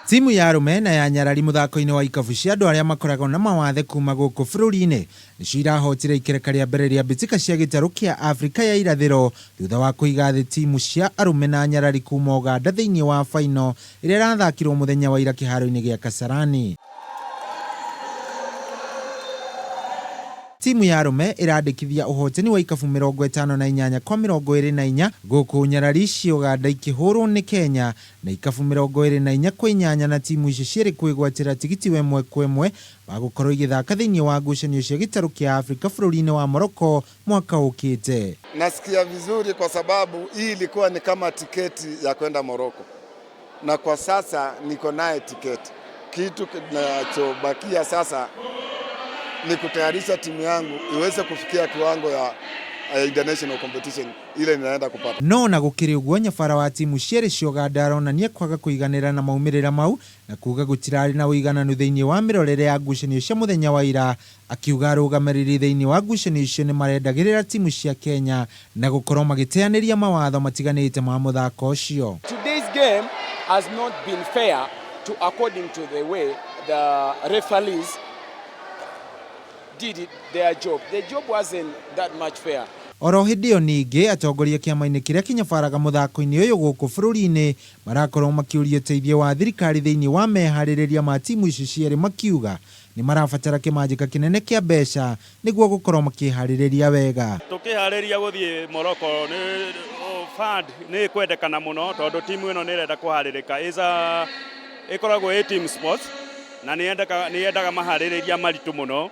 Timu ya arũme na ya nyarari mũthako-inĩ wa ikabu cia andũ arĩa makoragwo na mawathe kuma gũkũ bũrũri-inĩ nĩcio irahotire ikereka rĩa mbere rĩa mbĩtĩka cia gĩtarũ kĩa Afrika ya irathĩro thutha wa kũiga thĩ timu cia arũme na nyarari kuma Ũganda thĩinĩ wa faino ĩrĩa ĩrathakirwo mũthenya wa ira kĩharo-inĩ gĩa Kasarani. Timu ya arũme ĩrandĩkithia ũhotani wa ikabu 58 kwa 24 gũkũ nyarari cia Ũganda ikĩhũrwo nĩ Kenya na ikabu 24 kwa 8 na timu icio cierĩ kwĩgwatĩra tigiti wa ĩmwe kwa ĩmwe wa gũkorwo igĩthaka thĩinĩ wa ngucanio cia gĩtarũ kĩa Afrika bũrũri-inĩ wa Morocco mwaka ũkĩte. Nasikia vizuri kwa sababu hii ilikuwa ni kama tiketi ya kwenda Morocco, na kwa sasa niko naye tiketi. Kitu kinachobakia sasa ni kutayarisha timu yangu iweze kufikia kiwango ya international competition ile ninaenda kupata. No na gũkĩrĩ ũguo, nyabara wa timu cierĩ cia Ũganda aronania kwaga kũiganĩra na maumĩrĩra mau na kuga gũtirarĩ na ũigananu thĩinĩ wa mĩrorere ya ngucanio cia mũthenya wa ira, akiuga arũgamĩrĩri thĩinĩ wa ngucanio icio nĩmarendagĩrĩra timu cia Kenya na gũkorwo magĩteanĩria mawatho matiganĩte ma mũthako ũcio. Today's game has not been fair to according to the way the referees did it, their job. The job wasn't that much fair. Oro hĩndĩ ĩyo ningĩ, atongoria kĩama-inĩ kĩrĩa kĩnyabaraga mũthako-inĩ ũyũ gũkũ bũrũri-inĩ marakorwo makĩũria ũteithio wa thirikari thĩinĩ wa meharĩrĩria ma timu icio cierĩ, makiuga nĩ marabatara kĩmanjĩka kĩnene kĩa mbeca nĩguo gũkorwo makĩharĩrĩria wega. Tũkĩharĩria gũthiĩ Morocco nĩ fund nĩ ĩkwendekana mũno tondũ timu ĩno nĩ ĩrenda kũharĩrĩka. Is a ĩkoragwo ĩ team sports na nĩ yendaga maharĩrĩria maritũ mũno.